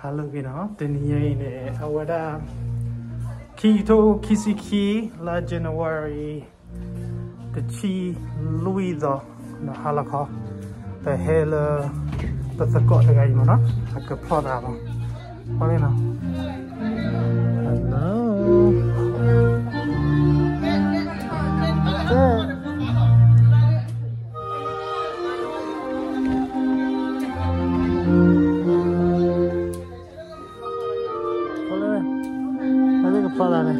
ဟါလၢအဂ့ၤနီၤ, တနံၤညါအံၤန့ၣ် အဝဲဒၣ် ခံကထိခံဆံခံ လါ January တဆံလွံၢ်သီ ဟါလီၤခီ ပဟဲလၢ ပသကိးတဂၤအံၤမ့ၢ်နီၤ, အကဖျီသးမ့ၢ် ဖျီလံနီၤ. Hello. ဖျီလံ, အဝဲသ့ၣ်ကဖျီသးန့ၣ်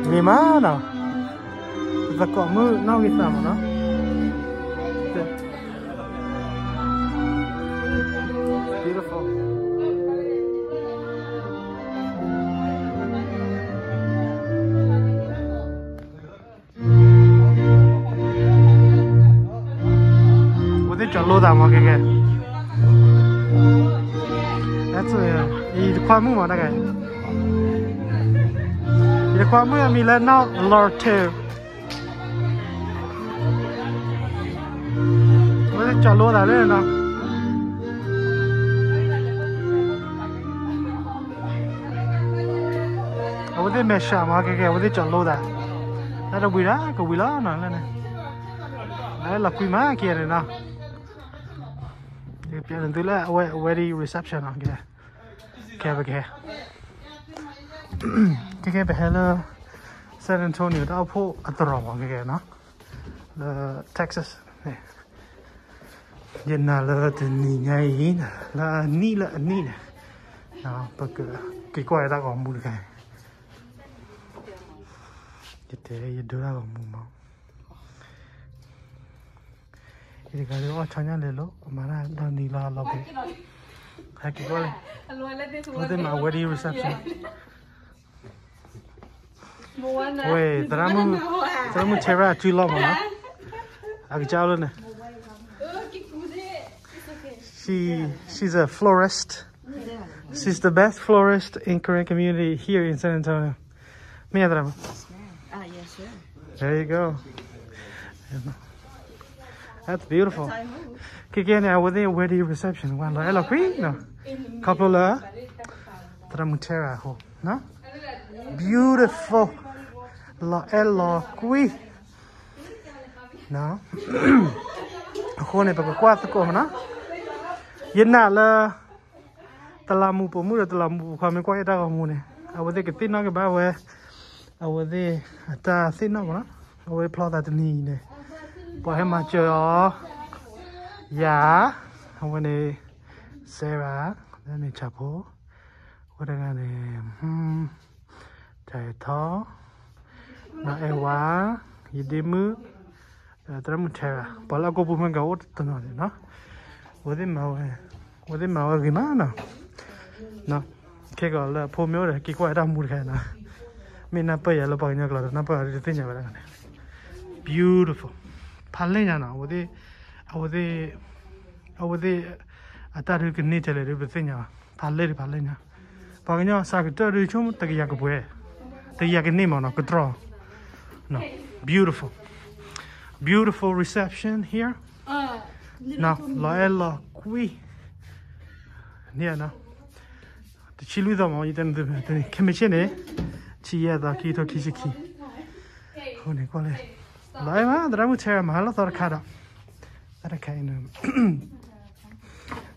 ဂ့ၤမးနီၤ, ပသကိးမုၣ်နီၣ်ဂံၢ်သးမ့ၢ်နီၤ. Beautiful. အဝဲသ့ၣ်ကၠီၤလိသးမ့ၢ်ကဲကဲ, ယတခွါမုၣ်မ့ၢ်တဂၤ, ယတခွါမုၣ်အမံၤလၢနီၢ်လီၤထၢၣ်, အဝဲသ့ၣ်ကၠီၤလိသးလၢနီၤ. အဝဲသ့ၣ်မဲာ်ဆှးမ့ၢ်ကဲကဲ, အဝဲသ့ၣ်ကၠီၤလိသး, တၢ်တဝံၤဒၣ်ကဝံၤလီၤနီၤလၢန့ၣ်, လီၤကွံမးကဲန့ၣ်နီၤ. ယကပျဲန့ၣ်သုလၢအဝဲ wedding reception နီၤ, ကဲ, ကဲပကဟဲ, ကဲကဲပဟဲလၢ San Antonio တၢ်အိၣ်ဖှိၣ်အသရိာ်မ့ၢ်ကဲကဲနီၤ, လၢ Texas န့ၣ်. ယနာ်လၢတနံၤညါအံၤ လၢအနံၣ်လၢအနံၣ်န့ၣ် ပကက့ၤကွၢ်ယတၢ်ဂီၤမူတခါ, ယတဲယဒိတၢ်ဂီၤမူမး, ယတဂၤဒုးအီၣ်ဆီညၣ်လဲၤလိာ် အမၤတၢ်ဒီနံၤလီၤလီၤပှဲၤ, ဟဲက့ၤကွၢ်လံ, အဝဲသ့ၣ်မၤ wedding reception ဝဲ, သရၣ်မုၣ်, သရၣ်မုၣ် Tara အစုလီၢ်မ့ၢ်နီၤ, အကစၢ်လၢန့ၣ်, she, she's a florist, she's the best florist in Karen community here in San Antonio. မ့ၢ်သရၣ်မုၣ်, there you go, that's beautiful. ကဲကဲန့ၣ် အဝဲသ့ၣ် wedding reception ဝဲလီၤအဲၣ်လီၤကွံနီၤ, ခီဖျိလၢ သရၣ်မုၣ် Tara အဃိ beautiful, လီၤအဲၣ်လီၤကွံ အဃိန့ၣ် ပကကွၢ်သကိးမ့ၢ်နီၤ, ယနာ်လၢ တလးမူးပိာ်မုၣ်ဒီးတလးမူးပိာ်ခွါမ့ၢ်ကွၢ်ယတၢ်ဂီၤမူန့ၣ် အဝဲသ့ၣ်ကသ့ၣ်နီၣ်က့ၤဘၣ်ဝဲ, အဝဲသ့ၣ်အတၢ်သ့ၣ်နီၣ်မ့ၢ်နီၤ, အဝဲဖျီသးတနံၤအံၤန့ၣ် ပှၤဟဲမၤစၢၤအီၤ, ယၤ, အဝဲန့ၣ် Sarah, န့ၣ် ဆၣ်ဖိ, အဝဲတဂၤန့ၣ် တၢ်အဲၣ်ထီၣ်, နီၢ်အဲၣ်ဝါ, ယဒ့မုၣ်, သရၣ်မုၣ် Tara, ပှၤလၢအကိာ်ပူၤမ့ၢ်ကအိၣ်တနီၤန့ၣ်နီၤ, အဝဲသ့ၣ်မၤဝဲ, အဝဲသ့ၣ်မၤဝဲဂ့ၤမးနီၤ, ခဲကီးလၢအဖိမ့ၢ်အိၣ်ဒီးဟဲက့ၤကွၢ်ဝဲတၢ်မူတခါနီၤ, မ့ၢ်နၢ်ပၢၢ်ယၤလၢပှၤကညီကျိာ်ဒီး နၢ်ပၢၢ်ယၤတသ့ၣ်ညါဝဲဒၣ်န့ၣ်, beautiful, ဖးလဲၢ်ညါနီၤ, အဝဲသ့ၣ်, အဝဲသ့ၣ်, အဝဲသ့ၣ်, အတၢ်ဒုးကန့ၢ်ထဲလဲၣ်ဒုးပသ့ၣ်ညါဘၣ်, ဖးလဲၢ်ဒုးဖးလဲၢ်ညါ, ပှၤကညီစှၤကတၢၢ်ဒုးဆိကမိၣ်တကယၤကပှဲၤ, တကယၤကန့ၢ်မ့ၢ်နီၤ, ကတြီၢ်, beautiful, beautiful reception here, လီၤအဲၣ်လီၤကွံ, န့ၣ်, တဆံလွံၢ်သီမ့ၢ် ယတဲနသု, ခဲမုၢ်ဆ့ၣ်န့ၣ် ဆံယဲၢ်သီ ခံကထိခံဆံခံ, အဃိန့ၣ်ကွၢ်လံ, လီၤအဲၣ်မး သရၣ်မုၣ် Tara မၤဟါလီၤသီတခါဒီး, တၢ်တခါအံၤန့ၣ်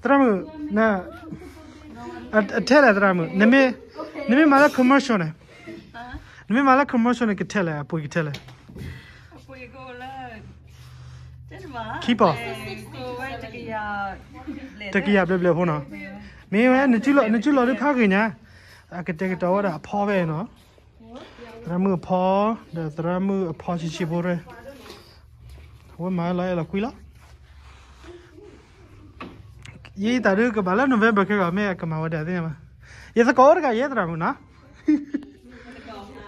သရၣ်မုၣ်, အထဲလဲၣ်သရၣ်မုၣ်, နမ့ၢ်မၤလၢ commercial န့ၣ်, နမ့ၢ်မၤလၢ commercial န့ၣ် ကထဲလဲၣ်, အပှ့ၤကထဲလဲၣ်, ခံပီၤ, တကယၤဘျဲၣ်ဘျဲၣ်ဖိနီၤ, မ့ၢ်ဝဲ နစုလီၤဒုးဖးဂ့ၤညါ, အကတဲာ်ကတီၤဝဲဒၣ်အဖီဖဲနီၤ, သရၣ်မုၣ်အဖီ, ဒီးသရၣ်မုၣ်အဖီဆံးဆံးဖိရဲ, အဝဲမၤလီၤအဲၣ်လီၤကွံလီၤ. ယတၢ်ဒုးကဘၣ်လၢ November ခဲဂီၤ မ့ၢ်အကမၤဝဲဒၣ်သ့ၣ်ညါဘၣ်, ယသကိးတဂၤယဲသရၣ်မုၣ်နီ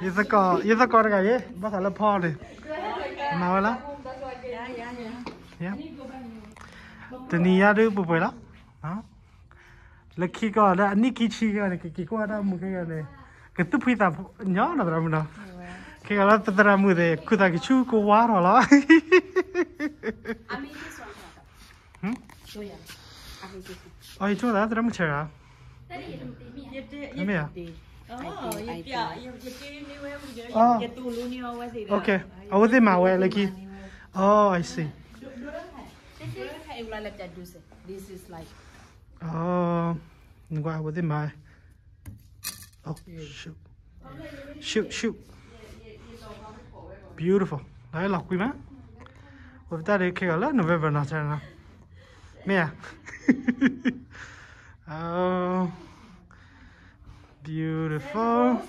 ၤ, ယသကိးတဂၤယဲ ဘၣ်ဃးလၢဖီန့ၣ်, မၤဝဲလီၤ, တနံၤညါဒုးပှဲၤပှဲၤလီၤ. လၢခံကီၢ်လၢအနံၣ်ခံဆံကီၢ်န့ၣ် ကက့ၤကွၢ်တၢ်မူခဲဂၤန့ၣ်, ကသူၣ်ဖှံသးညီနီၤ သရၣ်မုၣ်နီၤ, ခဲဂၤလၢသရၣ်မုၣ်သ့ၣ် ခုသးကဆူကဝါထီၣ်လီၤ. အီ ယဆိကမိၣ်သး သရၣ်မုၣ်ဆဲးရၣ်, မ့ၢ်ဧါ. အီ okay, အဝဲသ့ၣ်မၤဝဲလၢခံ. အီ I see. အီ နကွၢ် အဝဲသ့ၣ်မၤဝဲ. Oh, shoot. Shoot, shoot. Beautiful. လီၤကွံမး. ဝဲပတၢ်ဒ်ခဲဂီၤလၢ November နီၤ ဆဲးနီၤ. မ့ၢ်ဧါ. Oh, beautiful.